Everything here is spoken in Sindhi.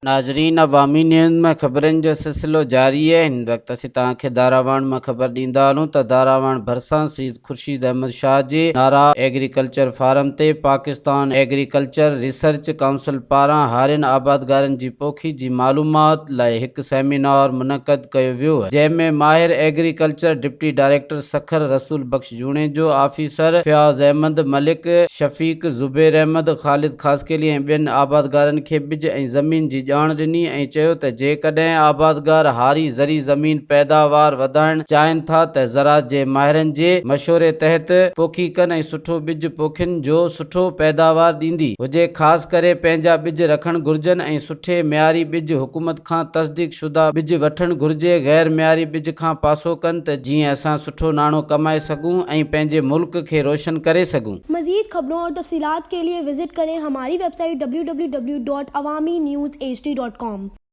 ناظرين عوامي نيوز ۾ خبرن جو سلسلو جاري آهي هن وقت اسين توهان کي داراواڻ مان خبر ڏيندا هلون ته داراواڻ ڀرسان سيد خورشيد احمد شاهه جي نارا ايگريڪلچر فارم تي پاڪستان ايگريڪلچر ريسرچ ڪائونسل پاران هارين آبادگارن جي پوکي جي معلومات لاء هڪ سيمينار منعقد ڪيو ويو جنهن ۾ ماهر agriculture deputy director Sukkur Rasool Bakhsh Junejo, officer Fayaz Ahmed Malik, Shafiq, Zubair Ahmed, Khalid Khaskheli ۽ ٻين آبادگارن کي ٻج ۽ زمين جي ڄاڻ ڏني ۽ چيو ته جيڪڏهن آبادگار هاري زرعي زمين پيداوار وڌائڻ چاهين ٿا ته زراعت جي ماهرن جي مشوري تحت پوکي ڪن ۽ سٺو ٻج پوکين جو سٺو پيداوار ڏيندي هجي خاص ڪري پنهنجا ٻج رکڻ گهرجن ۽ سٺي معياري ٻج حڪومت کان تصديق شده ٻج وٺڻ گهرجي، غير معياري ٻج کان پاسو ڪن ته جيئن اسان سٺو ناڻو ڪمائي سگهون ۽ پنهنجي ملڪ کي روشن ڪري سگهون. مزيد خبرون اور تفصيلات کے لئے وزٽ ڪرين ھماري web site www.awamiNewsHD.com.